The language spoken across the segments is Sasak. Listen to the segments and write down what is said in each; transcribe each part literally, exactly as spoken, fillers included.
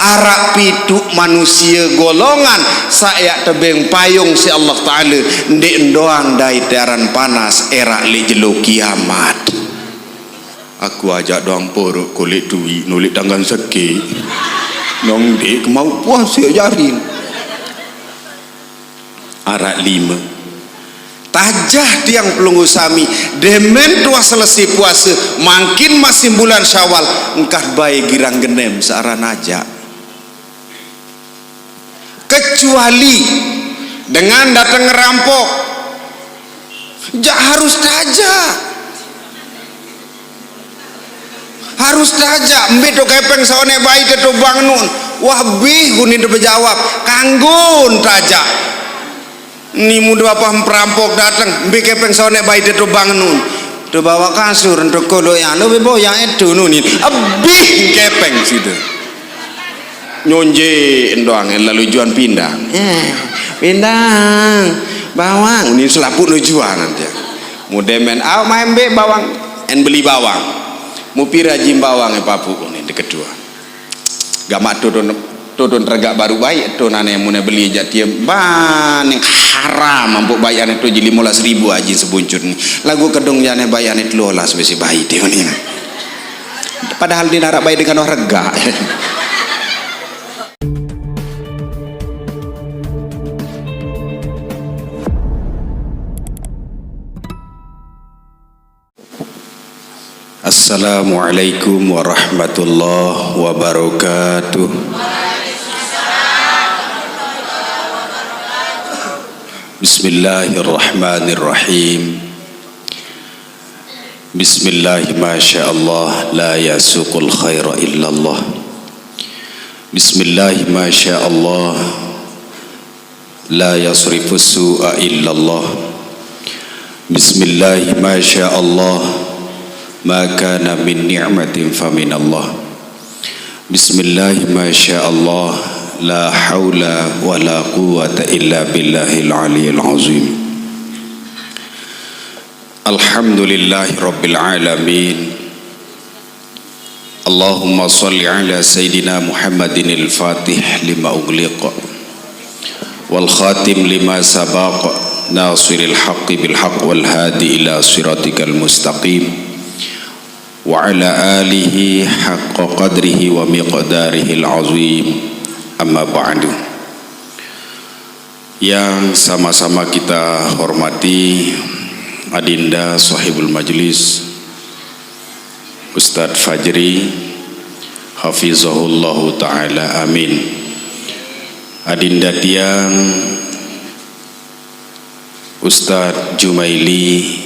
Araq pituq manusie golongan saq yaq tebeng payung siq Allah Taala, ndeq ndoang dait aran panas eraq leq jelo kiamat. Aku ajaq doang poroq koleq duiq nuleq tanggan sekeq. Nong ndeq kemauq puase jarin. Araq lime. Tajah tiang pelungguh sami, demen tuah selese puase, mangkin masih bulan Syawal, engkah bae girang genem searan ajaq. Kecuali dengan dateng ngerampok, jaq harus tajaq. Harus tajaq, mbe to kepeng saoneq baite to bangnun. Wah, bih, kunin to bejawab, kanggon tajaq. Ni mude apah perampok dateng, mbe kepeng saoneq baite to bangnun. To bawaq kasur, to koloq yang, lo bebo yang etu nunin. Ebih kepeng side. Nyonje endoang, en lalu juan pindang. Eh, pindang, bawang, ni selapuq nujuan ante. Mudemen, au main mbe bawang, en beli bawang. Mupire jim bawang, eh, papuq, ni deketua. Gamaq todon, todon regaq baruq baiq, to nane mune beli jaq tiem, baning haram, ampuk baiq ane to ji lime belas ribu aji sebuncut ni. Laguq kedung jane baiq ane telu belas besi baiq te ni. Padahal ni naraq baiq dengan regaq. Assalamualaikum warahmatullahi wabarakatuh. Bismillahirrahmanirrahim. Bismillah, masya Allah, la yasuqul khaira illallah. Bismillah, masya Allah, la yasrifus su'a illallah. Bismillah, masya Allah, ma kana min ni'matin faminallah. Bismillah, masya Allah, la haula wa la quwwata illa billahil aliyil azim. Alhamdulillahi rabbil alamin. Allahumma salli ala sayyidina Muhammadinil fatih lima ughliq wal khatim lima sabaq, nasiril haqqi bil haqq wal hadi ila siratikal mustaqim, wa ala alihi haqqa qadrihi wa miqdarihil azim. Amma ba'du. Yang sama-sama kita hormati, Adinda Sahibul Majlis, Ustadz Fajri, hafizahullahu ta'ala, amin. Adinda tiang, Ustadz Jumaili,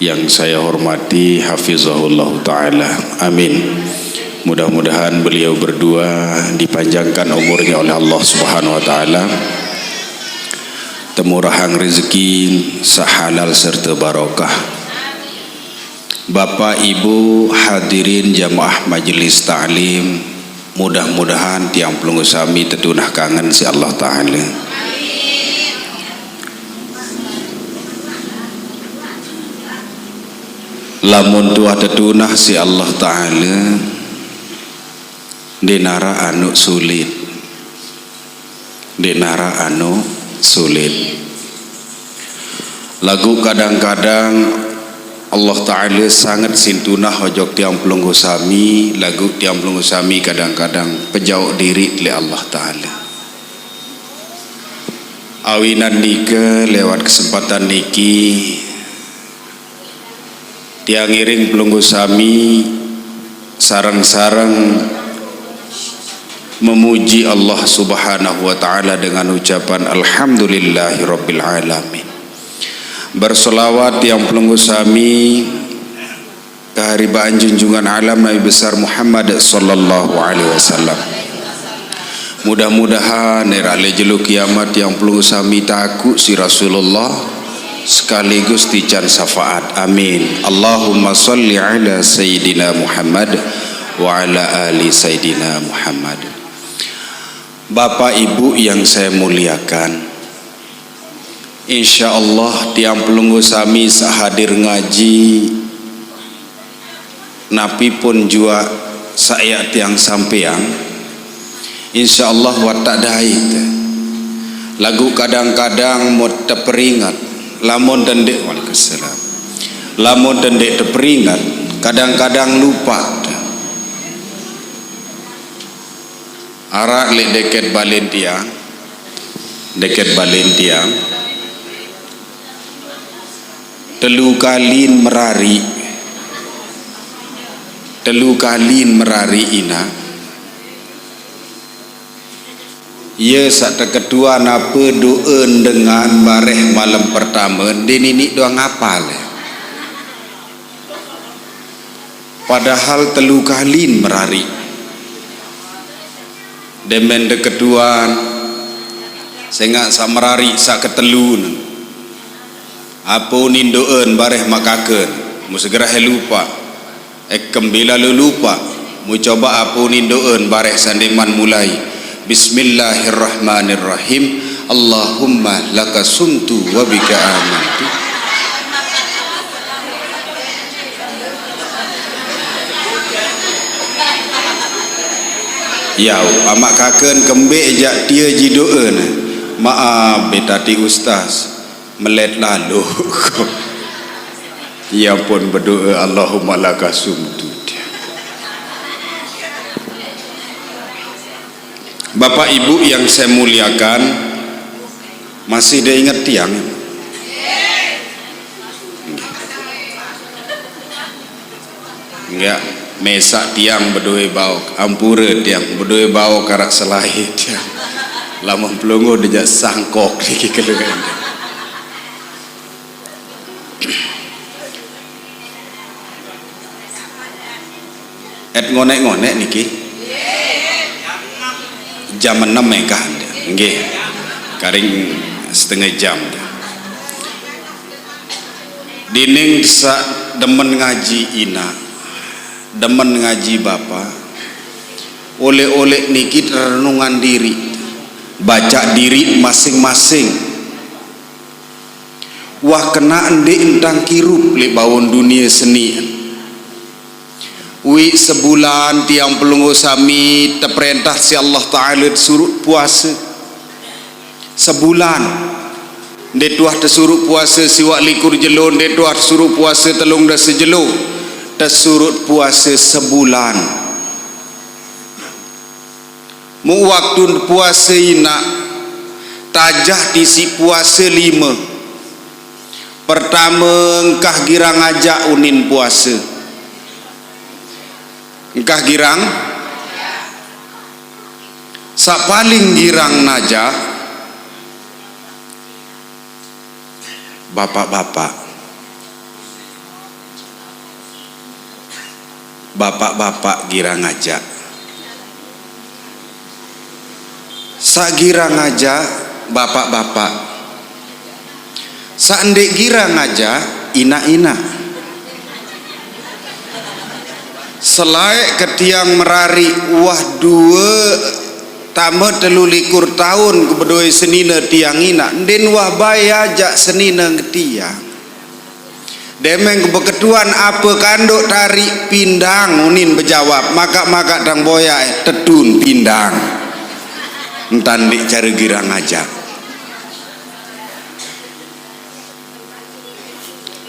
yang saya hormati, hafizahullahu ta'ala, amin. Mudah-mudahan beliau berdua dipanjangkan umurnya oleh Allah Subhanahu wa Ta'ala, temurahang rezeki sehalal serta barokah. Bapak, Ibu, hadirin jamaah majelis taklim, mudah-mudahan tiang pelungguh sami tetunah kangen siq Allah Ta'ala. Lamun tuah tetunah siq Allah Ta'ala, ndeq naraq anuq sulit. Ndeq naraq anuq sulit. Laguq kadang-kadang Allah Ta'ala sanget sintunah ojok tiang pelungguh sami, laguq tiang pelungguh sami kadang-kadang pejauq diriq leq Allah Ta'ala. Awinan nike, lewat kesempatan niki, tiang ngiring pelungguh sami sareng-sareng memuji Allah Subhanahu wa Ta'ala dengan ucapan alhamdulillahirabbil alamin. Berselawat tiang pelungguh sami keharibaan junjungan alam Nabi besar Muhammad sallallahu alaihi wasallam. Mudah-mudahan eraq leq jelo kiamat tiang pelungguh sami takuq siq Rasulullah sekaligus tican syafaat. Amin. Allahumma salli ala Sayyidina Muhammad wa ala ali Sayyidina Muhammad. Bapak Ibu yang saya muliakan, insya Allah tiang pelungguh sami saq hadir ngaji, napi pun juaq saq yaq tiang sampeang, Insya Allah watak dait. Lagu kadang-kadang mau teperingat, lamun dendik, waalaikumsalam. Lamun dendik teperingat, kadang-kadang lupa. Arak lek deket balen tiang, deket balen tiang. Telu kalin merari, telu kalin merari ina. Ye sak teketuan apa doa dengan bareh malam pertama, dia ninik doang apal. Padahal telu kalin merari. Demen teketuan, sengak sak merari sak ketelun. Apa nindoen bareh makaken, mu segera he lupa. Ekem bila lu lupa, mu coba apa nindoen bareh sandeman mulai. Bismillahirrahmanirrahim. Allahumma laka sumtu wa bika amantu. Yau, amak kaken kembek jak tia ji doen. Maaf, betati ustaz. Melet lalu. Ia pun berdoa, Allahumma laka sumtu. Bapak Ibu yang saya muliakan, masih dia ingat tiang? Enggak, mesak tiang bedue bau, ampura tiang bedue bau karak selai tiang. Lamun pelungguh dejak sangkok diki keluar. Et ngonek-ngonek niki. Jam enam mekah. Nggih. Karing setengah jam. Dining sak demen ngaji ina, demen ngaji bapa. Oleh-oleh niki renungan diri. Baca diri masing-masing. Wah kena ndik entang kirup lek bawon dunia seni. Wi sebulan tiang pelungguh sami teperintah si Allah Ta'ala surut puasa. Sebulan. Ndik tuah tesurut puasa siwak likur jelo, ndik tuah tesurut puasa telung dasa jelo. Tesurut puasa sebulan. Mu waktu puasa ina, tajah tisi puasa lima. Pertama, engkah girang ajak unin puasa. Engkah girang. Sak paling girang najak, bapak-bapak. Bapak-bapak girang ajak. Sak girang ajak, bapak-bapak. Sak ndik girang ajak, inak-inak. Selaek ke tiang merari, wah dua tambah telu likur taun ke bedoi senina tiang inak, ndin wah bai ajak senina ngetiang. Demeng ke beketuan apa kanduk tarik pindang unin bejawab, makak-makak tang boyak, eh, tetun pindang. Entan dik cara girang ajak.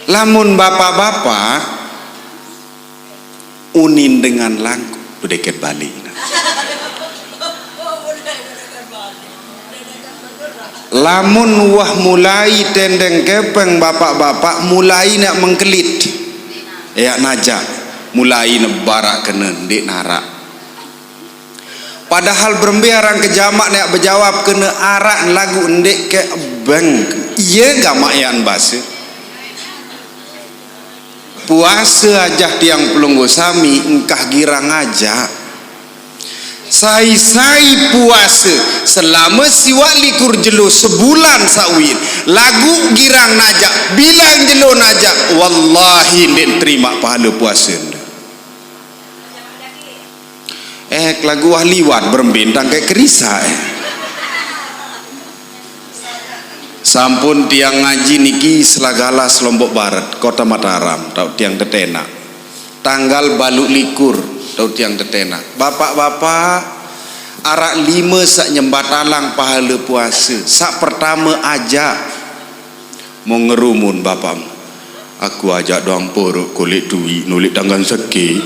Lamun bapak-bapak, unin dengan langkung bedeket balik. Lamun wah mulai tendeng kepeng bapak-bapak, mulai nak mengkelit. Yak najak, mulai nak barak kena ndik narak. Padahal berembe arang ke jamak nak bejawab kena arak lagu ndik ke beng. Iya gamak yan basa. Puasa ajah tiang pelungguh sami engkah girang ajak. Sai-sai puasa selama siwak likur jelo sebulan sauin, lagu girang najak, bilang jelo najak, wallahi ndik terima pahala puasa nde. Eh, kelagu wah liwat berembe entang ke kerisa, eh. Sampun tiang ngaji niki Selagalas Lombok Barat, Kota Mataram, tau tiang tetenak. Tanggal balu likur, tau tiang tetenak. Bapak-bapak, Araq lime saq nyembatalang pahale puase. Saq pertame, ajaq. Mo ngerumun bapam. Aku ajaq doang porok kulit duit nulik tanggan seke.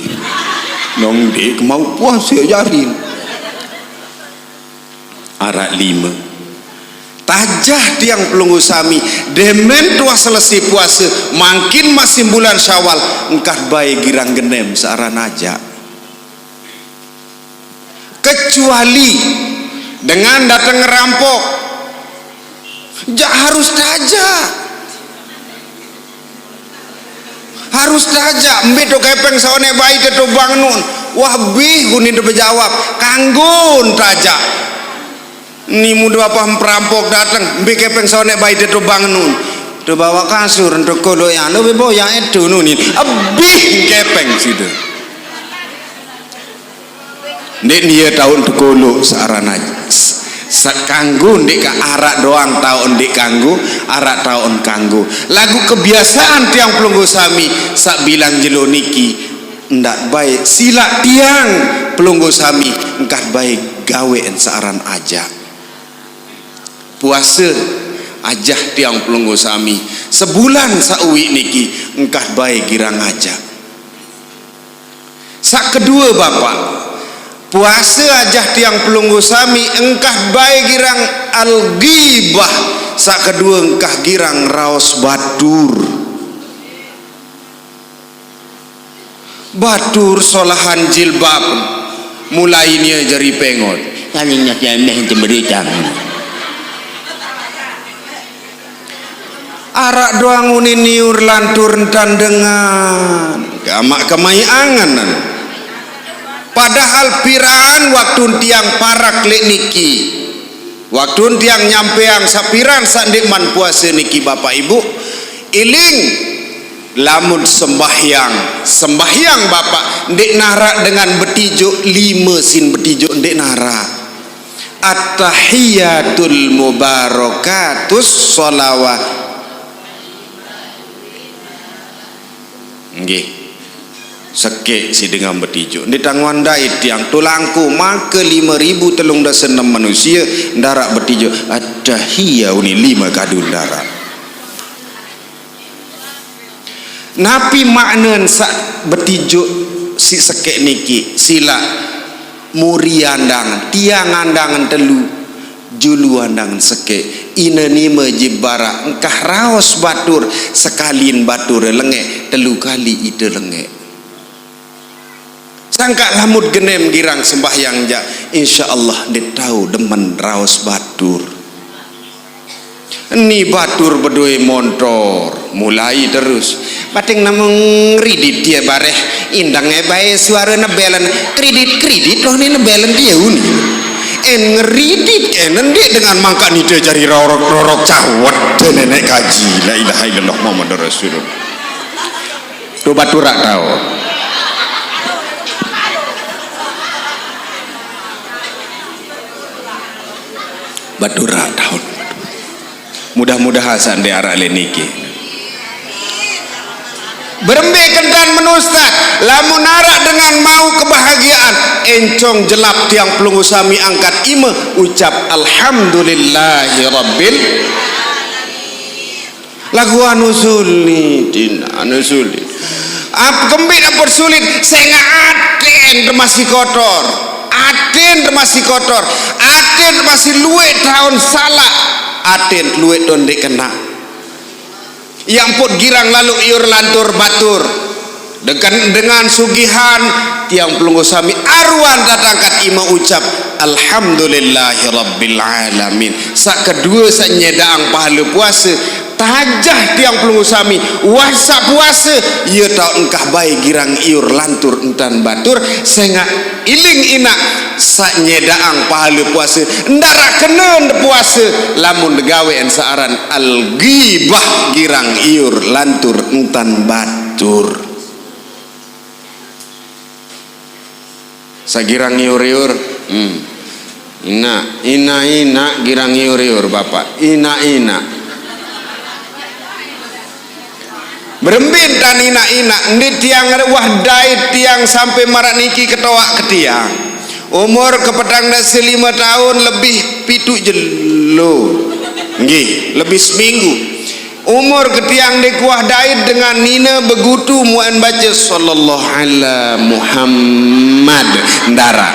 Nong dek mau puase jarin. Araq lime. Tajah tiang pelungguh sami, demen tuah selesai puase, mangkin masih bulan Syawal, engkah bae girang genem searan ajaq. Kecuali dengan dateng ngerampok. Jaq harus tajaq. Harus tajaq. Mbe to kepeng saoneq bai te to bangnun. Wah, bih kunin te bejawab. Kanggun tajaq. Ni mudo apah perampok dateng, mbe kepeng saoneq bai te to bangnun. To bawa kasur, to kolo ya, lo bebo ya etu nunin. Ebih kepeng side. Ndeq nie taun tekolo searan aj-, saq kanggo ndeq ka araq doang taun ndeq kanggo, araq taun kanggo. Laguq kebiasaan tiang pelungguh sami saq bilang jelo niki ndaq bae silaq tiang pelungguh sami engkah bae gawean searan ajaq. Puase ajah tiang pelungguh sami sebulan sauiq niki engkah bae girang ajaq. Saq kedue, Bapak, puase ajah tiang pelungguh sami engkah bae girang al-ghibah. Saq kedue engkah girang raos batur. Batur solahan jilbab, mulai nie jari pengot. Ngalingnya kemeh jemberitang. Araq doang unin iur lantur entan dengan. Gamaq kemai angen. Padahal piran waktun tiang parak leq niki. Waktun tiang nyampeang saq piran saq ndeqman puase niki, Bapak Ibu, iling lamun sembahyang, sembahyang Bapak ndeq naraq dengan betijuk, lime sin betijuk ndeq naraq. At-tahiyatul mubarakatus shalawat. Nggih. Sekeq si dengan betijuk. Ndeq tang wandai tiang tulangku make lime ribu telung dase enem manusie ndaraq betijuk. At-tahiyya uni lime kadu ndaraq. Napi maknen saq betijuk siq sekeq niki? Silaq muri andangen, tiang andangen telu, julu andangen sekeq, ine nime jibaraq, engkah raos batur, sekalian batur lengeq, telu kali ite lengeq. Sangkaq lamun genem girang sembahyang jaq, insya Allah ndeq tao demen raos batur. Ni batur bedoe montor, mulai terus. Bating namung ngridit tie bareh, indange bae suare nebelen, kridit-kridit roh ni nebelen tie uni. En ngridit, en ndeq dengan mangkaq nite jari rorok-rorok cawet, de neneq kaji, la ilaha illallah Muhammadur Rasulullah. Tu batur rak tao. Batur rak tao. Mudah-mudahan saq ndeq araq leq niki. Berembe kentan menustad, lamun araq dengan mau kebahagiaan, encong jelap tiang pelungguh sami angkat ime, ucap alhamdulillahirabbil Lagu anu sulit, din, anu sulit. Ap-, kembeq ampun sulit, sengaq aten te masih kotor. Aten te masih kotor. Aten te masih lueq taun salaq. Aten lueq taun ndeq kenaq. Ie ampun girang lalo iur lantur batur. Dengan, dengan sugihan tiang pelungguh sami aruan tatangkat ime ucap, "Alhamdulillahirabbil alamin." Saq kedue saq nyedaqang pahale puase, tajah tiang pelungguh sami, wah saq puase, ie taoq engkah bae girang iur lantur entan batur, sengaq iling inaq saq nyedaqang pahale puase, ndaq raq kene ndepuase lamun degawean saq aran al-ghibah girang iur lantur entan batur. Saq girang iur-iur, hmm. Inaq, inaq-inaq girang iur-iur, Bapak. Inaq-inaq. Berembe entan inaq-inaq, ndeq tiang wah dait tiang sampe maraq niki ketoaq ke tiang. Umur ke petang dasa lima taun lebih pitu jelo. Nggih, lebih seminggu. Umur ke tiang dikuah dait dengan nina begutu muan baca sallallahu ala Muhammad. Ndara.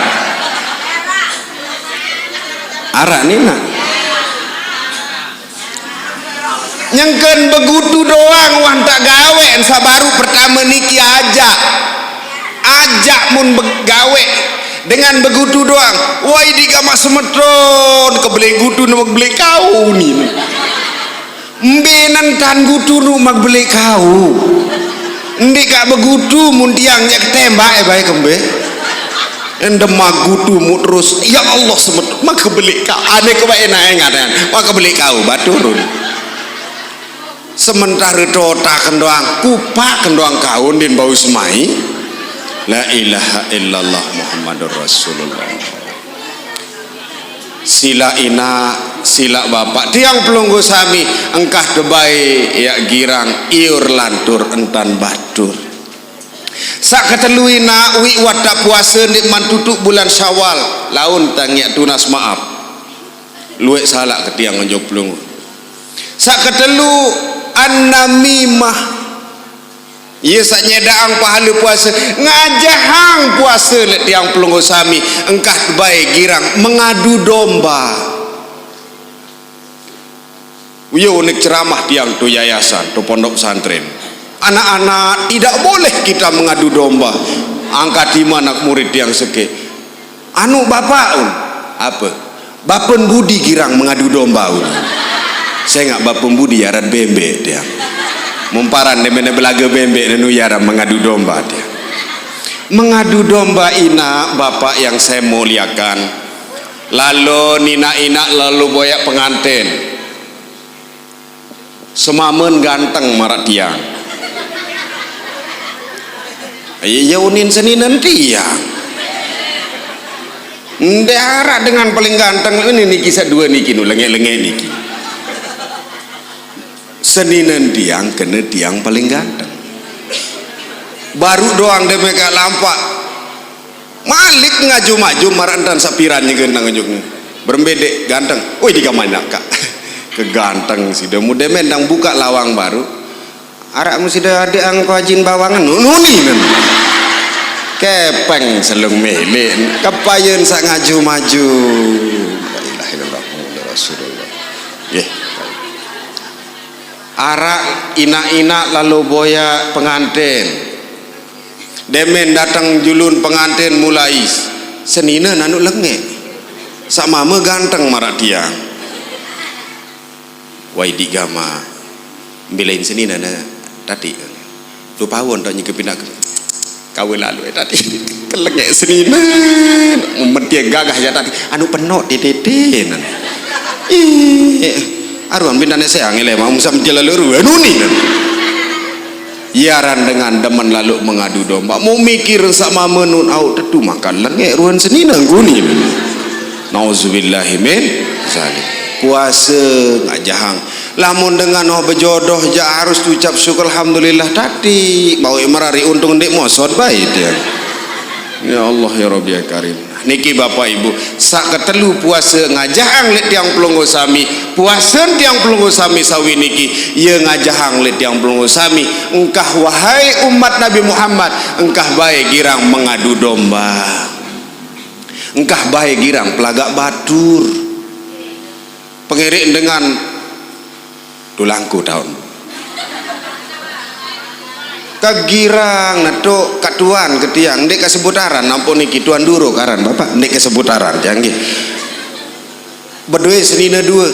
Arak nina. Nyengken begutu doang, wah, ntak gawe, ensa baru pertama niki ajak. Ajak mun be-, gawe dengan begutu doang. Wah, idi gamak semeton, kebelek gutu nu kebelek kau ni. Mbe nentan gutu nu mak belek kau. Ndik kak begutu mun tiang nyak ketembak, eh, baik kembe. Endem magutu mu terus, ya Allah, semet, maka belik kau. Ane ke bae nak ingat kan? Maka belik kau, baturun. Sementara tota kendoang, kupak kendoang kau, din bau semai. La ilaha illallah Muhammadur Rasulullah. Sila ina, sila bapak, tiang pelunggu sami, engkah tebai yak girang, iur lantur entan batur. Sak ketelu ina, wi watak puasa ndik man tutuk bulan Syawal, laun tang yak tunas maaf. Luek salak ke tiang ngenjok pelunggu. Sak ketelu, an-namimah. Iya sak nyedaang pahala puasa, ngajahang puasa lek tiang pelunggu sami, engkah tebai girang mengadu domba. Uyo unik ceramah tiang tu yayasan, tu pondok pesantren. Anak-anak, tidak boleh kita mengadu domba. Angkat iman anak murid tiang seke. Anu bapak un. Apa? Bapen budi girang mengadu domba un. Saya ngak bapen budi yaran bembek tiang. Mumparan de mene belaga bembek nenu yaran mengadu domba tiang. Mengadu domba ina bapak yang saya muliakan. Lalu nina ina lalu boyak pengantin. Semamen ganteng marak tiang. Iya, iya unin seninen tiang. Ndak arak dengan paling ganteng ini niki sadua niki nu lengek-lengek niki. Seninen tiang kena tiang paling ganteng. Baru doang deme kak lampak. Malik ngaju maju marak entan sapiran nyegenang ngejuk. Berembedek ganteng. Wih, digamanya kak. Keganteng sida muda mendang buka lawang baru. Arak mu sida adik angko ajin bawangan nuni nen. Kepeng selung milik. Kepayen sak ngaju maju. La ilaha illallah Muhammad Rasulullah. Nggih. Arak ina-ina lalu boya pengantin. Demen datang julun pengantin mulai senina nanu lengek. Sak mama ganteng marak tiang. Wai di gama bilain senina na tadi. Tu pawon tak nyeke pinak kawe lalu eh tadi. Kelengek senina. Metia gagah ya tadi. Anu penok tititi nan. Ih, aruan bintane seang ile mau musam jelalu ruan uni nan. Yaran dengan demen lalu mengadu domba. Mau mikir sak mama nun au tetu makan lengek ruan senina guni. Nauzubillahi min zalik. Puasa ngajahang. Lamun dengan oh bejodoh ja harus ucap syukur alhamdulillah tadi. Mau merari untung ndik mosot baik dia. Ya Allah ya Rabbi ya Karim. Niki Bapak Ibu, sak ketelu puasa ngajahang lek tiang pelunggu sami, puasen tiang pelunggu sami sawi niki, ye ngajahang lek tiang pelunggu sami, engkah wahai umat Nabi Muhammad, engkah bae girang mengadu domba. Engkah bae girang pelagak batur. Pengiring dengan tulangku taun. Kegirang netuk kak tuan ke tiang, ndik kesebut aran, ampun niki tuan duru karan, Bapak, ndik kesebut aran tiang nggih. Bedue senina dua.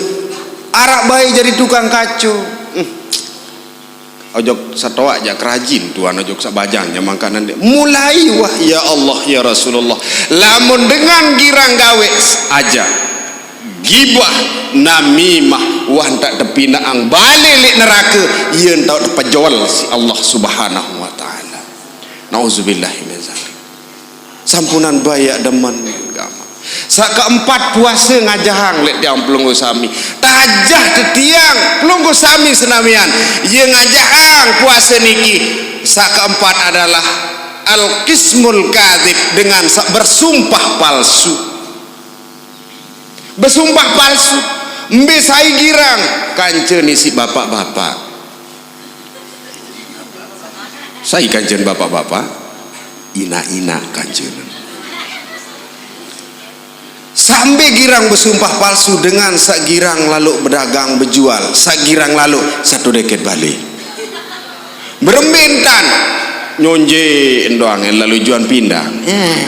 Arak bae jadi tukang kacu. Hmm. Ojok satoak ja kerajin tuan, ojok sabajang ja makanan dia. Mulai wah, ya Allah, ya Rasulullah. Lamun dengan girang gawe aja. Gibah, namimah, wah entak tepinaang balik lek neraka, ye entak tepejol si Allah Subhanahu wa taala. Nauzubillah min zalik. Sampunan bayak demen gama. Sak keempat puasa ngajahang lek tiang pelunggu sami. Tajah tetiang pelunggu sami senamian. Ye ngajahang puasa niki. Sak keempat adalah Al-qismul kadzib, dengan sa-, bersumpah palsu. Bersumpah palsu. Mbe sai girang? Kance ni siq bapak-bapak. Sai kancen bapak-bapak? Inak-inak kancen. Sambe girang besumpah palsu dengan saq girang laloq bedagang bejual, saq girang laloq saq to deket bale. Berembe entan, nyonje doang, en lalo juan pindang. Eh,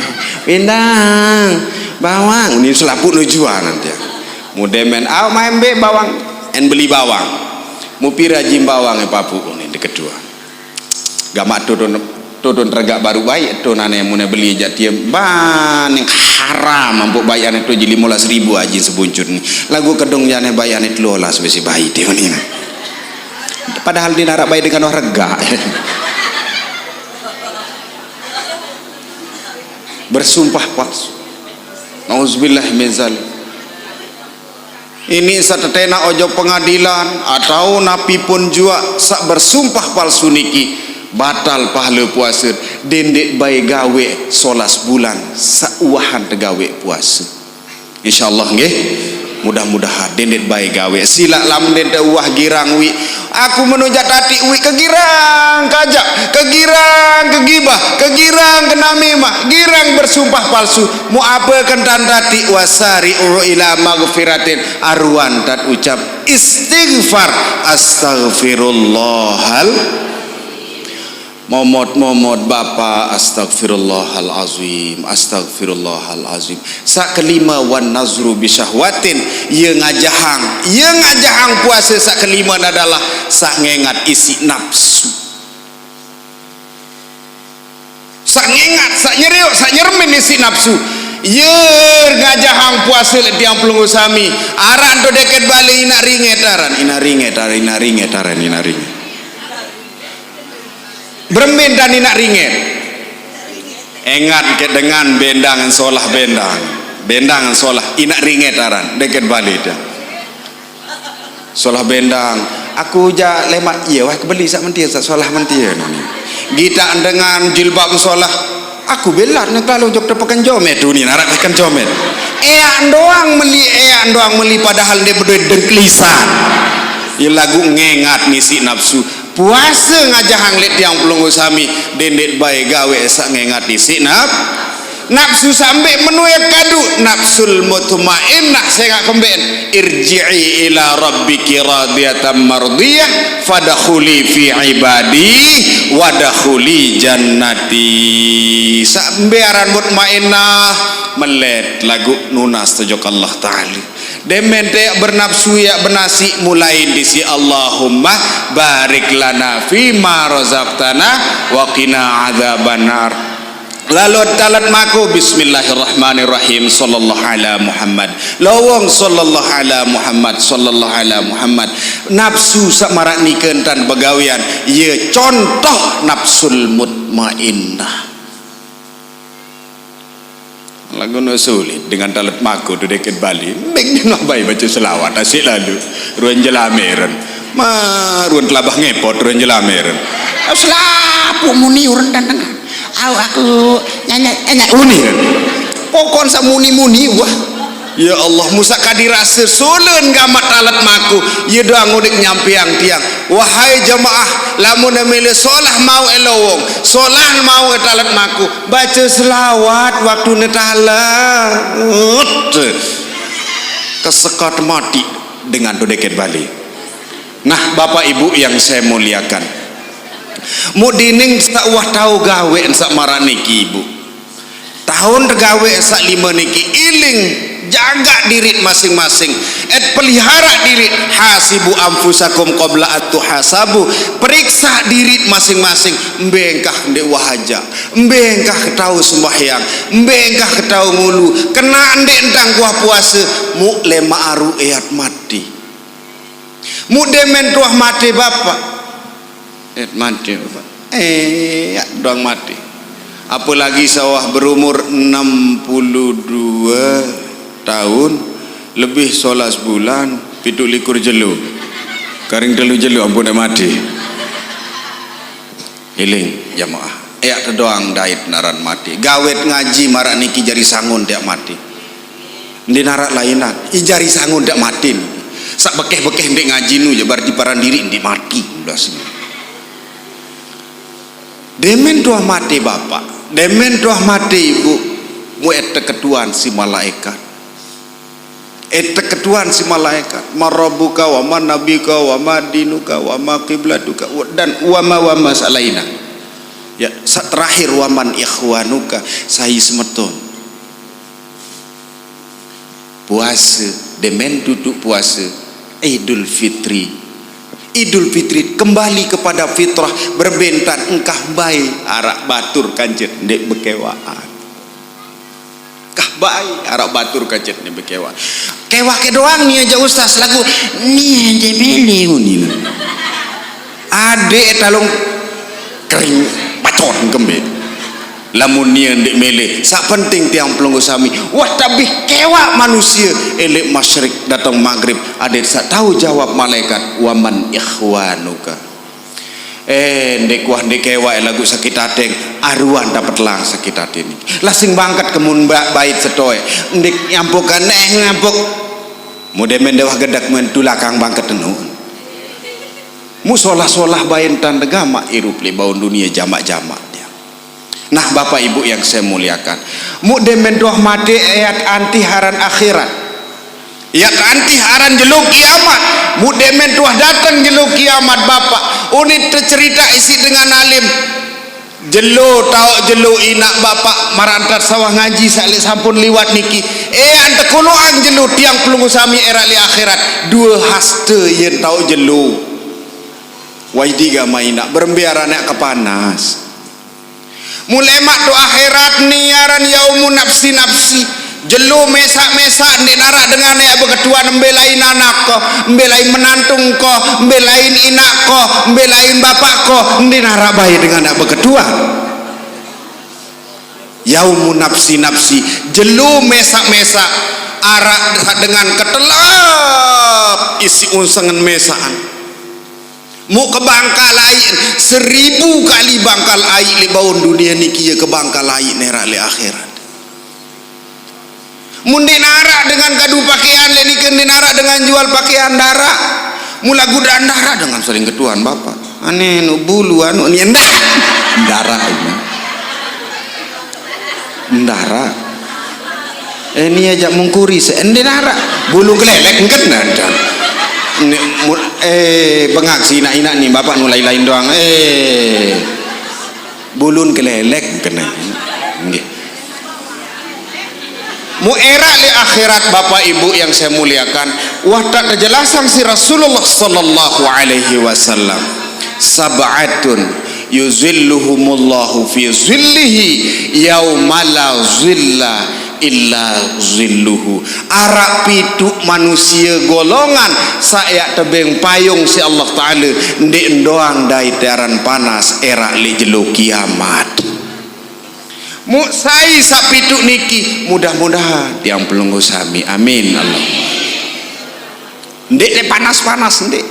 pindang, bawang, ni selapuq no juan nanti. Mudemen, "Aoq maen mbe bawang?" En beli bawang. "Mupire ajin bawang, eh, papuq?" Ni dekeduan. Gamaq todon, todon regaq baruq baiq, to nane mune beli jaq tiem, ban yang haram, ampoq baiqan to ji lime olas ribu ajin sebuncut ni. Laguq kedong jane baiqan telu olas besi baiq de ni. Padahal di naraq baiq dengan wah regaq. Bersumpah palsu. Nauzubillah min zalik. Ini satetena ojok pengadilan atau napi pun juaq saq bersumpah palsu niki batal pahale puase, dendeq bae gaweq solas bulan saq uwahan tegaweq puase. Insyaallah nggih. Mudah-mudahan dendeq bae gaweq. Silaq lamun dendeq uwah girang wiq. Aku meno jaq tatiq wiq kegirang kajak, kegirang kegibah, kegirang kenamimah, girang bersumpah palsu. Mu ape kentan tatiq? Wasari'u ila maghfiratin. Aruan tat ucap istighfar, astaghfirullahal. Momot-momot bapak, astaghfirullahal azim, astaghfirullahal azim. Saq kelime, wan nazru bisyahwatin, ye ngajahang, ye ngajahang puase saq kelime adalah saq ngengat isiq napsu. Saq ngengat, saq nyereok, saq nyermin isiq napsu. Ye ngajahang puase leq tiang pelungguh sami, araq to deket bale inaq ringet aran, inaq ringet aran, inaq ringet aran, inaq ringet. Berembe entan inaq ringet? Engat ke dengan bendang solah bendang. Bendang solah, inaq ringet aran, deket bale de. Solah bendang. Aku jaq lemaq, iye wah kebeli saq mentie, saq solah mentie. Gitaq dengan jilbab solah. Aku belat ne kelalu jok tepeken jomet tu ni, naraq teken jomet. Eaq doang meli, eaq doang meli padahal ndeq bedoe dengkelisan. Ye laguq ngengat isiq napsu. Puase ngajahang leq tiang pelungguh sami, dendeq bae gaweq saq ngengat isiq nap-, napsu saq mbe menu ye kadu, nafsul mutmainnah sengaq kembeqn, "Irji'i ila rabbiki radiyatan mardiyah, fadkhuli fi ibadi, wadkhuli jannati." Saq mbe aran mutmainnah? Melet laguq nunas ojok Allah Taala. Demen te yaq bernapsu yaq benasiq, mulain disiq, "Allahumma barik lana fima razaqtana wa qina adzabannar." Lalo talet mako, "Bismillahirrahmanirrahim, sallallahu ala Muhammad." Lowong, "Sallallahu ala Muhammad, sallallahu ala Muhammad." Napsu saq maraq nike entan begawean, ye contoh nafsul mutmainnah. Laguq ne sulit dengan talet mako tu deket bale. Mik ne bae bace selawat, asiq lalo. Ruen jelame ren. Ma, ruen telabah ngepot, ruen jelame ren. Selapuq muni uren tenteng. Au aku nyanyi, nyanyi uni ren. Pokon saq muni-muni, wah. Ya Allah, mu saq kadi rase solen gamaq talet mako. Ye doang udeq nyampeang tiang. Wahai jemaah, lamun mele solah mauq lowong, solah mauq talet mako, bace selawat waktune talet. Kesekat mati dengan to deket bale. Nah, Bapak Ibu yang saya muliakan, muq dening saq wah tao gaweq saq maraq niki, Ibu. Taun tegaweq saq lime niki, iling, jagaq diriq masing-masing. Et peliharaq diriq, hasibu anfusakum qabla an tuhasabu. Periksaq diriq masing-masing, mbe engkah ndeq wah ajaq, mbe engkah ketao sembahyang, mbe engkah ketao ngulu, kenaq ndeq entan kuah puase, muq lemaq aruq eat mate. Muq demen tuah mate, Bapak. Et mate, Bapak. Eh, ya, doang mate. Apalagi saq wah berumur enam puluh dua taun, lebih solas bulan, pituq likur jelo. Karing telu jelo ampun mate. Eling, jamaah. Yak te doang dait naran mate. Gawet ngaji maraq niki jari sangun tiak mate. Ndeq naraq lainan. I jari sangun tiak mate. Saq bekeh-bekeh ndeq ngaji nu, ya berarti paran diriq ndeq mati. Udah sini. Demen tuah mate bapak, demen tuah mate ibu, mu ette ketuan si malaikat. Ette ketuan si malaikat. "Man rabbuka wa man nabiyuka wa ma dinuka wa ma qiblatuka," dan wama-wama saq lainan. Ya, saq terakhir, "Wa man ikhwanuka," sai semeton. Puase, demen duduk puase, Idul Fitri. Idul Fitri kembali kepada fitrah, berbentan engkah bae araq batur kancet ndeq bekewaqan. Kah bae araq batur kancet ndeq bekewaq. Kewaq ke doang ni aja ustaz lagu ni aja mele nguni. Adeq talung kering pacon kembe. Lamun nie ndeq mele, saq penting tiang pelungguh sami, wah tabih kewaq manusie, eleq masyrik dateng magrib, adeq saq tau jawab malaikat, "Wa man ikhwanuka." Eh, ndeq kuah ndeq kewaq lagu sakit ateng, aruan dapet lang sakit ate niki. Lasing bangket kemun ba-, bait setoe, ndeq nyampukan, eh, nyampuk. Mudemen dewah gedek men tulakang bangket tenu. Mu solah-solah baen tande gamaq irup leq baun dunie jamaq-jamaq tiang. Nah, Bapak Ibu yang saya muliakan, mu demen tuah mate, yat antih aran akhirat. Yat antih aran jelo kiamat. Mu demen tuah dateng jelo kiamat, Bapak. Unit tecerita isiq dengan alim. Jelo, taoq jelo inaq bapak maraq entan sawah ngaji saq leq sampun liwat niki. Eh, ante koloqan jelo tiang pelungguh sami eraq leq akhirat. Due haste yen taoq jelo. Wah, idi gama inaq, berembe aran aq kepanas. Muleq maq to akhirat ni aran yaumu nafsi-nafsi. Jelo mesaq-mesaq, ndeq naraq dengan yaq beketuan, mbe lain anak ko, mbe lain menantung ko, mbe lain inaq ko, mbe lain bapak ko, ndeq naraq bae dengan yaq beketuan. Yaumu nafsi-nafsi, jelo mesaq-mesaq, araq dengan ketelep isiq unsengen mesaqan. Muq kebangkal aiq, seribu kali bangkal aiq leq baun dunie niki, ye kebangkal aiq neraq leq akhirat. Mun ndeq naraq dengan kadu pakean leq nike, ndeq naraq dengan jual pakean, ndaraq. Mula gudan ndaraq dengan sering ketuan, Bapak. Ane nu bulu anu ni endah. Ndaraq ini. Ndaraq. Eh, ni ajak mungkuri se-, ndeq naraq. Bulung kelelek engken nandang. Ni mu-, eh, bengaq si inaq-inaq ni, bapak nu lain-lain doang. Eh. Bulung kelelek engken. Nggih. Mu eraq leq akhirat, Bapak Ibu yang saya muliakan, wah tak tejelasang si Rasulullah sallallahu alaihi wasallam. Sab'atun yuzilluhumullahu fi zillihi yauma la zilla illa zilluhu. Araq pituq manusie golongan saq yaq tebeng payung siq Allah Taala, ndeq ndoang dait aran panas eraq leq jelo kiamat. Muq sai saq pituq niki, mudah-mudahan tiang pelungguh sami. Amin. Allah. Ndeq leq panas-panas, ndeq.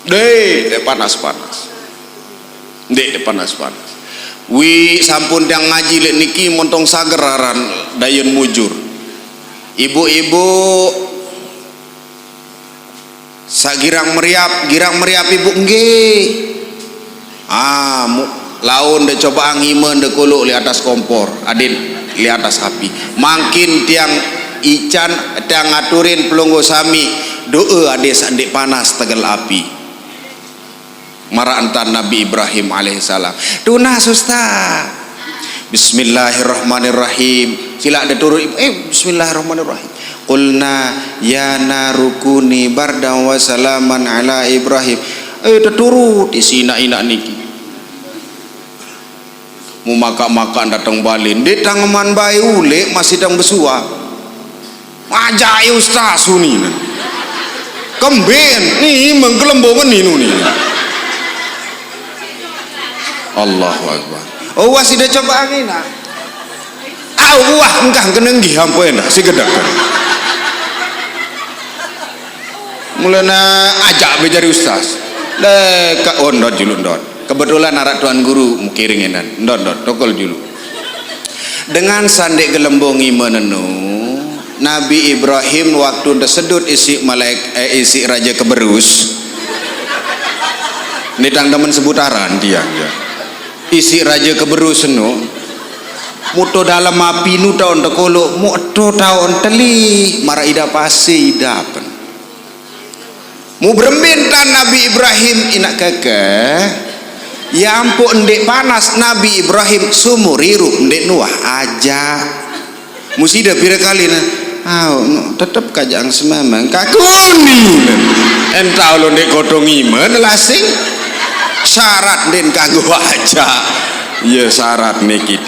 Ndeq leq panas-panas. Ndeq, ndeq panas-panas. Wi sampun tiang ngaji leq niki montong sager aran dayun mujur. Ibu-ibu saq girang meriap, girang meriap ibu nggih. Ah, mu-, laun de cobaan ngime de koloq leq atas kompor, adin leq atas api. Mangkin tiang ican, tiang ngaturin pelungguh sami doe adeq saq ndeq panas tegel api. Maraq entan Nabi Ibrahim alaihissalam. Tunas, Ustaz. Bismillahirrahmanirrahim. Silaq de turut, eh, bismillahirrahmanirrahim. Qulna ya naru kuni bardan wa salaman ala Ibrahim. Eh, teturut isiq inaq-inaq niki. Mumakaq-makaq dateng bale, ndeq tangeman bae uleq, masih dang besuaq. Ajaq e ustaz suni. Kemben, ni menggelembongen ni nuni. Allahu Akbar. Oh, wah side coba angin, ah. Ah, wah, engkah kenenggih ampun, ah, si gedek. Mulane ajak be jari ustaz. Le, ka ondot juluk ndot. Kebetulan araq tuan guru mukiring enan. Ndot, ndot, tokol julu. Dengan sandik gelembung ngime nenu, Nabi Ibrahim waktu tesedut isi malaik, eh, isi raja keberus. Ni tang demen sebut aran tiang, ya. Isi raja keberus enu. Muto dalem api nu taun tekolo, mu eto taun teli, maraq idap asi idapen. Mu berembin tan Nabi Ibrahim inaq keke, ya ampoq ndeq panas Nabi Ibrahim seumur irup ndeq nuah ajaq. Mu side pire kaline? Aoq, tetep kajaqang semameng. Kakuni. Entah lo ndeq kodong imen lasing. Syarat ndeqn kanggo ajaq. Ye syarat niki.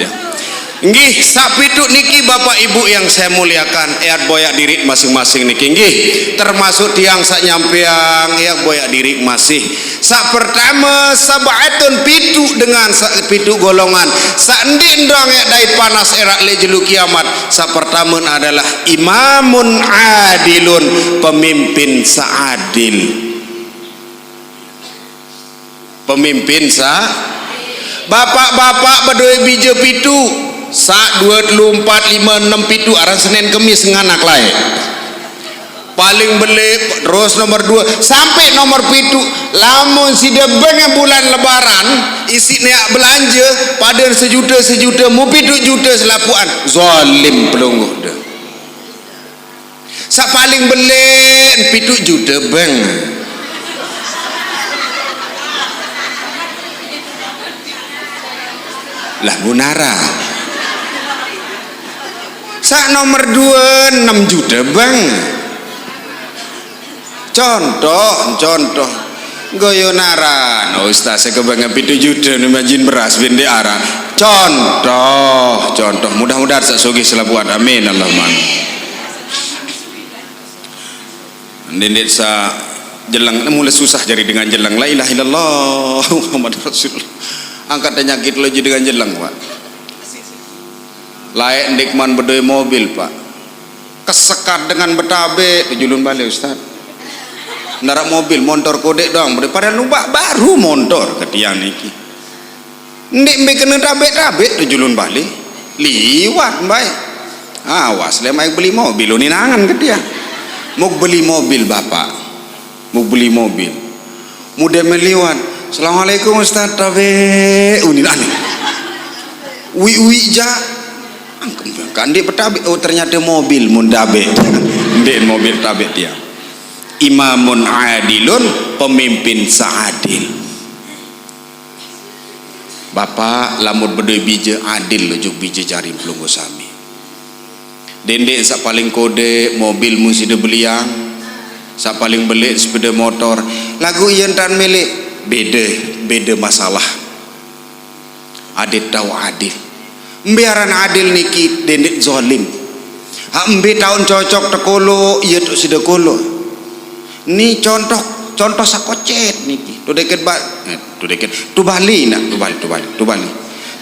Nggih, saq pituq niki, Bapak Ibu yang saya muliakan, eat boyaq diriq masing-masing niki, nggih, termasuk tiang saq nyampeang, eat boyaq diriq masih. Saq pertame, sab'atun, pituq dengan, saq pituq golongan, saq ndeq ndang eat dait panas eraq leq jelo kiamat. Saq pertame adalah imamun adilun, pemimpin saq adil. Pemimpin sa-, bapak-bapak bedoe bije pituq, saq, due, telu, empat, lime, enem, pituq, aran Senin Kemis nganak laeq. Paling beleq, terus nomor due, sampai nomor pituq. Lamun side beng bulan Lebaran, isiq neaq belanje, pade sejute, sejute, mu pituq jute selapuqan. Zalim pelungguh de. Saq paling beleq pituq jute beng. Lah, munara. Saq nomor due, enem jute beng. Contoh, contoh. Goyo naran, Ustaz, sekebangan pituq jute ni majin beras, bin ndeq araq. Contoh, contoh. Mudah-mudahan saq sugih selapuqan. Amin, Allahumma amin. Ndeq-ndeq sa jeleng, mulai susah jari dengan jeleng. La ilaha illallah Muhammad Rasulullah. Angkat penyakit lagi dengan jeleng, Pak. Laeq ndeqman bedoe mobil, Pak. Kesekat dengan betabeq, tejulun bale, Ustaz. Ndaraq mobil, montor kodeq doang. Padahal numbak baru montor, ke tiang niki. Ndeq mbe kene tabeq-tabeq tejulun bale. Liwat mbai. Awas, leq mai beli mobil, uninangan ke tiang. Muk beli mobil, Bapak. Muk beli mobil. Mude meliwat. "Assalamualaikum, Ustaz." Tabeq, uninangan. Uiq-uiq jaq. Angkem, kan ndeq betabeq. Oh, ternyata mobil mun tabeq. Ndeq mobil tabeq tiang. Imamun adilun, pemimpin seadil. Bapak, lamun bedoe bije, adil ojok bije jari pelungguh sami. Dendeq saq paling kodeq mobil mun side beliang, saq paling beleq sepeda motor, laguq ie ntan meleq, bede, bede masalah. Adeq tao adil. Mbe aran adil niki? Dendeq zalim. Haq mbe taun cocok tekoloq, ie toq side koloq. Ni contoh, contoh saq kocet niki. Tu deket ba-, eh, tu deket. Tu Bali nah, tu Bali, tu Bali, tu Bali.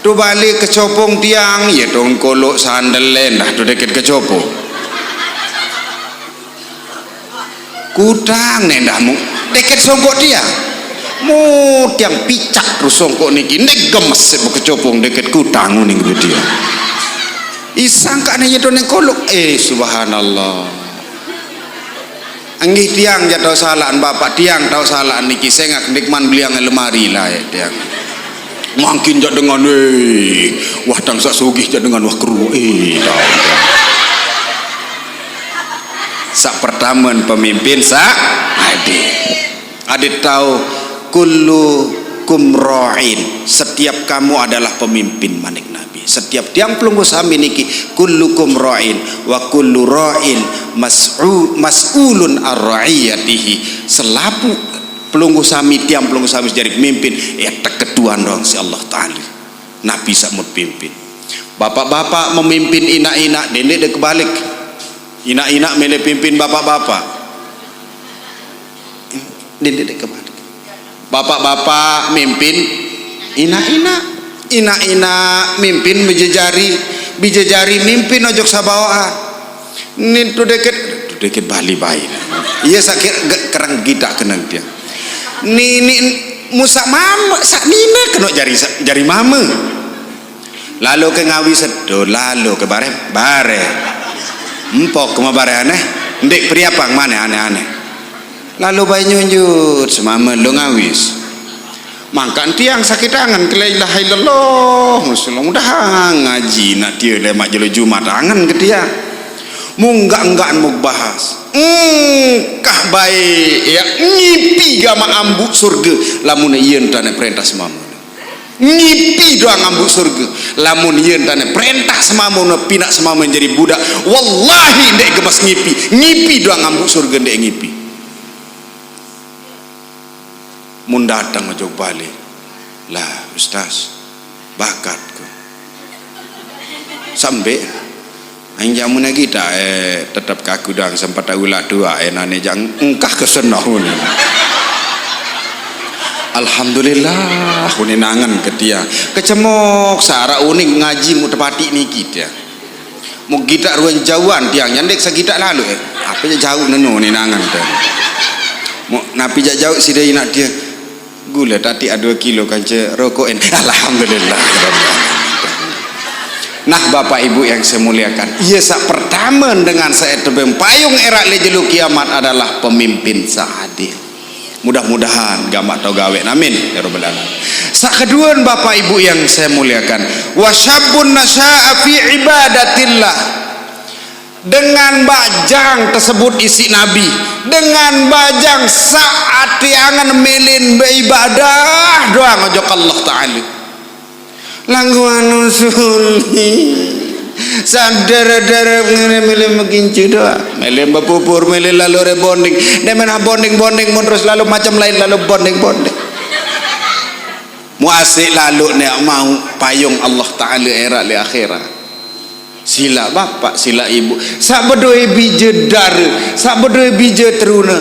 Tu Bali kecopong tiang, ie tong koloq sandelen dah tu deket kecopong. Kutang neh dah mu, deket songkok tiang. Mu tiang picak terus songkok niki, ndeq gemes siq bekecopong deket kutang uning tiang. Isangkaq neh ie tong neng koloq. Eh, subhanallah. Enggih tiang jaq tao salaqan, Bapak, tiang tao salaqan niki, sengaq ndeqman beliang lemari laeq tiang. Mangkin jaq dengan, weh, wah, tang saq sugih jaq dengan, wah, keruwe, eh, tao. Saq pertame pemimpin saq adil. Adeq tao, "Kullukum ra'in." Setiap kamu adalah pemimpin, manik Nabi. Setiap tiang pelungguh sami niki, "Kullukum ra'in wa kullu ra'in mas'u-, mas'ulun ar ra'iyatihi." Selapuq pelungguh sami, tiang pelungguh sami sejari pemimpin, ya, teketuan doang siq Allah Taala. Nabi saq mut pimpin. Bapak-bapak memimpin inaq-inaq, dendeq de kebalik. Inaq-inaq mele pimpin bapak-bapak. Dendeq de kebalik. Bapak-bapak mimpin inaq-inaq. Inaq-inaq mimpin bije jari. Bije jari mimpin ojok sabaoqan. Ni tu deket, tu deket Bali bae. Ie saq ke-, ge-, kereng gitaq keneng tiang. Ni, ni, Mu sak mame, sak nine kena jari, sak jari mame. Lalo ke ngawi sedo, lalo ke bareh, bareh. Mpok ke ma bareh aneh. Ndik priapang mane aneh-aneh. Lalo bae nyunjut, semame lo ngawis. Mangkan tiang sakit angen ke la ilaha illallah. Musulung dah ngaji nak dia le mak jelo Jumat angen ke tiang. Munggak-nggakan mu bahas. Engkah bae ya ngipi gama ambu surga lamun yen tane perintah semame. Ngipi doang ambu surga. Lamun yen tane perintah semame, pinak semame jadi budak. Wallahi ndek gemes ngipi. Ngipi doang ambu surga ndek ngipi. Mun datang ojo balik. Lah, Ustaz, bakat ku. Sambe. Aing jamu lagi tak, eh, tetap kaku doang sempat tahu lah dua, eh, nane jang engkah ke senau ni. Alhamdulillah, uni nangen ke dia. Kecemok, sara uning ngaji mu tepati niki dia. Mu kita ruan jauhan tiang nyandek segitak lalu, eh. Apa je jauh nenu ni nangan tu. Mu napi jak jauh sida inak dia. Gula tati a dua kilo kanca rokoken. Alhamdulillah. Nah, Bapak Ibu yang saya muliakan, ia sak pertama dengan saya tebeng payung erak le jelu kiamat adalah pemimpin seadil. Mudah-mudahan gamak tau gawe. Amin ya rabbal alamin. Sak kedua, Bapak Ibu yang saya muliakan, wasyabun nasya'a fi ibadatillah. Dengan bajang tersebut isi Nabi, dengan bajang saat angen melin beribadah doang ojo ke Allah Ta'ala. Langguan usuli. Sadar-dara ngene milih megincu doang. Milih bepupur, milih lalu rebonding. Dia main bonding-bonding mun terus lalu macam lain lalu bonding-bonding. Muasik lalu nek mau payung Allah Ta'ala erak le akhirat. Sila bapak, sila ibu. Sak bedoe bije dare, sak bedoe bije teruna.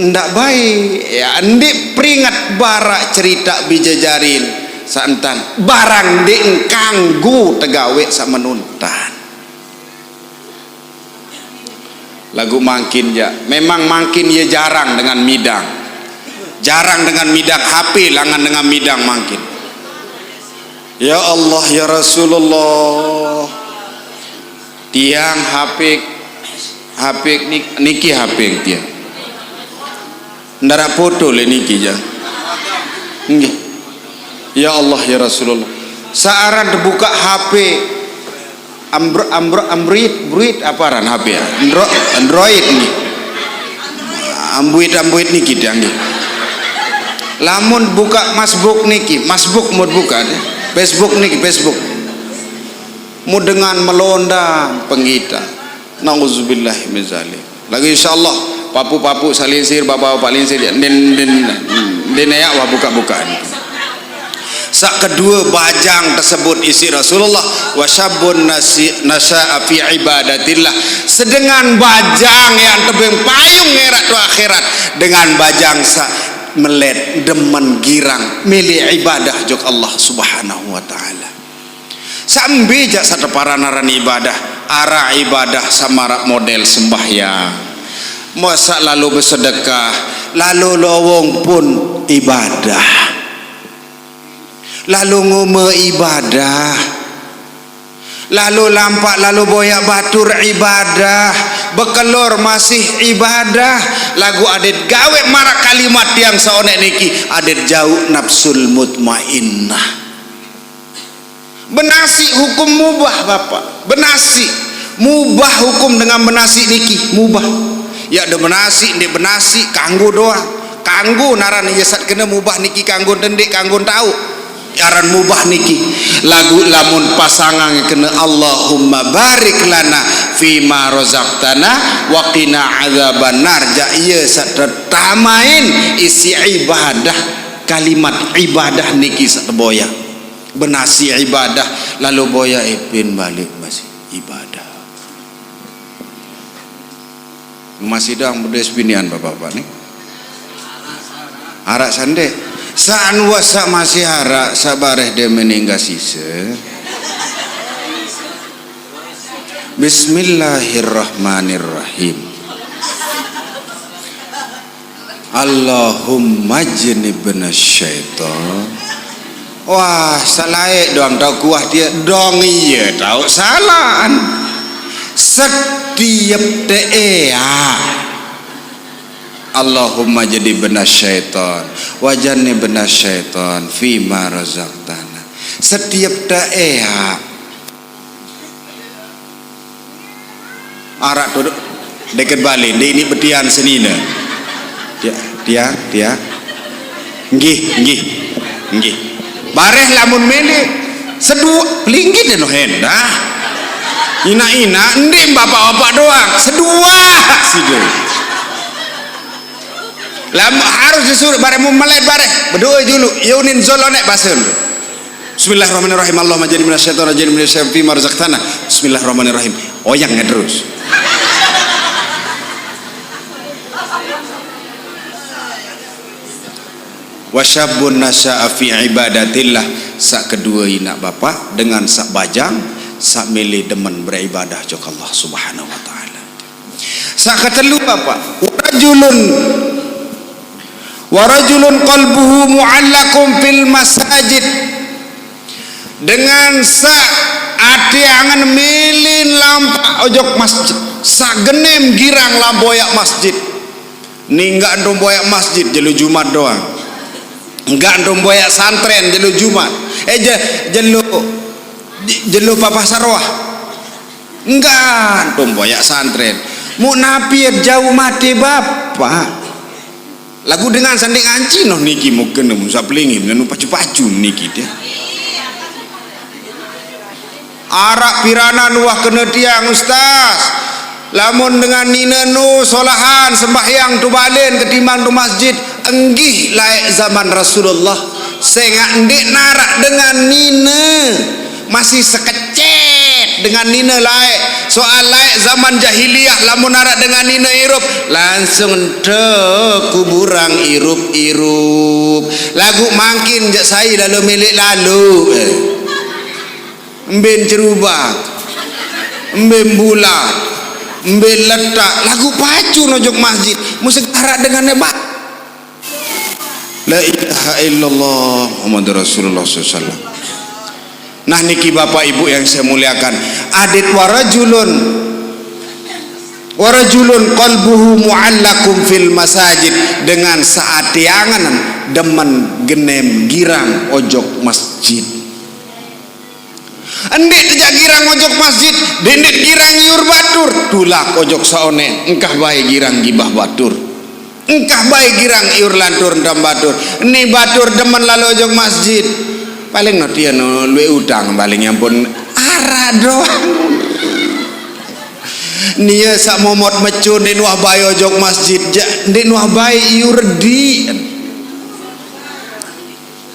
Ndak baik. Ya, ndik peringat barak cerita bije jarin. Santan. Barang ndik engkanggu tegawe sak menuntan. Lagu mangkin ja. Memang mangkin ye jarang dengan midang. Jarang dengan midang H P, langan dengan midang mangkin. Ya Allah, ya Rasulullah. Tiang H P, H P nik-, niki H P tiang. Ndara foto le niki ja. Nggih. Ya Allah, ya Rasulullah. Saaran dibuka H P Ambro-, ambro-, Ambroid, Broid apa aran H P ya? Andro-, Android nih. Ambuit-ambuit niki tiang nggih. Lamun buka masbuk niki, masbuk mau buka deh. Facebook niki, Facebook. Mu dengan melonda penggita. Nauzubillah min zalik. Lagi insyaallah papu-papu salinsir, bapak-bapak linsir ya. Din, din, din ya wah buka-bukaan. Sak kedua bajang tersebut isi Rasulullah, wasyabun nasi-, nasya'a fi ibadatillah. Sedengan bajang yang tebeng payung ngerak tu akhirat dengan bajang sa melet demen girang milih ibadah jok Allah Subhanahu wa Ta'ala. Sambil jak satu paranaran ibadah, arah ibadah samarak model sembahyang. Masa lalu bersedekah, lalu lowong pun ibadah. Lalu ngume ibadah. Lalu lampak, lalu boyak batur ibadah. Bekelor masih ibadah. Lagu adet gawe marak kalimat tiang saonek niki. Adet jauh nafsul mutmainnah. Benasi hukum mubah, Bapak. Benasi. Mubah hukum dengan benasi niki. Mubah. Ya, de benasi, ndik benasi, kanggo doang. Kanggo naran iya sat kena mubah niki kanggo ndendik, kanggo tau. Aran mubah niki. Lagu lamun pasangan kena Allahumma barik lana fima rozaqtana wa qina adzabannar. Ja iya sat tetamain isi ibadah. Kalimat ibadah niki sat boya. Benasi ibadah, lalu boya ipin balik masih ibadah. Masih doang bedes binian bapak-bapak nih. Arak sande. Saan wasa masih arak sabareh dia meninggal sisa. Bismillahirrahmanirrahim. Allahumma jnibna syaitan. Wah, salae doang tau kuah dia, dong iya tau salaan. Setiep te ea. Allahumma jnibna syaitan, wa jannibna syaitan fima razaqtana. Setiep te ea. Arak tu deket balik, ndeq ni betian senine. Tia, tia, tia. Nggih, nggih, nggih. Bareh lamun mele, seduah, pelinggih deh noh endah. Ina-ina, ndeq bapak-bapak doang, seduah side. Lam harus disuruh bareh, mun melet bareh, bedoe julu, ye unin zolonek basen. Bismillahirrahmanirrahim. Allahumma jannibna syaitan wa jannibna syaitan fima razaqtana. Bismillahirrahmanirrahim. Oyang ya terus. Wa syabun nasya'a fi ibadatillah. Saq kedue inaq bapak dengan saq bajang, saq mele demen beribadah jok Allah Subhanahu wa taala. Saq ketelu bapak, wa rajulun, wa rajulun qalbuhu mu'allaqun fil masajid. Dengan saq ate angen mele lampaq ojok masjid, saq genem girang lampoyak masjid. Ni enggak ntompoyak masjid, jelo Jumat doang. Enggak ntompoyak santren, jelo Jumat. Eh, je-, jelo, je-, jelo Papah Sarwah. Enggak ntompoyak santren. Mu napi jauh mate bapak. Laguq dengan saq ndeq nganci noh niki, mungkin saq pelingin, nganu pacu-pacu niki deh. Araq piranan wah kene tiang, Ustaz. Lamun dengan nine nu solahan sembahyang tu balen ketimbang tu masjid, enggih laeq zaman Rasulullah. Sengaq ndeq naraq dengan nine. Masih sekecet dengan nine laeq. Soal laeq zaman jahiliyah, lamun araq dengan nine irup, langsung ente kuburan irup-irup. Laguq mangkin jaq sai lalo mele lalo. Eh. Mben jerubak, mben bulat, mben letak, laguq pacu ojok masjid. Mesti araq dengan ne, Pak. La ilaha illallah Muhammadur Rasulullah sallallahu alaihi wasallam. Nah, niki Bapak Ibu yang saya muliakan, adeq warajulun, warajulun qalbuhu mu'allaqun fil masajid, dengan saq ate angen demen genem girang ojok masjid. Ndeq tejaq girang ojok masjid, ndeq, ndeq girang iur batur, tulak ojok saoneq, engkah bae girang gibah batur. Engkah bae girang iur lantur ndam batur. Ni batur demen lalo ojok masjid. Paling no tie no lueq utang, paling ampun araq doang. Nie saq momot mecu ndeq nuah bae ojok masjid, jaq ndeq nuah bae iur di.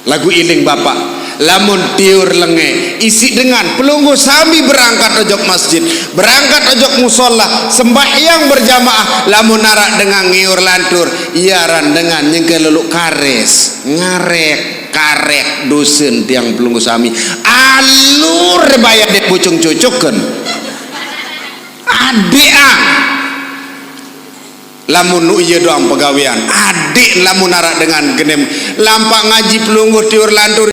Laguq iling Bapak, lamun tiur lenge, isiq dengan pelungguh sami berangkat ojok masjid, berangkat ojok musola, sembahyang berjamaah, lamun araq dengan ngiur lantur, ie aran dengan nyengke luluq kares, ngarek, karek, dosen tiang pelungguh sami. Alur bayar dek bocong cocokkan. Adeqang. Lamun nu ie doang pegawean, adeq lamun araq dengan genem lampaq ngaji pelungguh tiur lantur.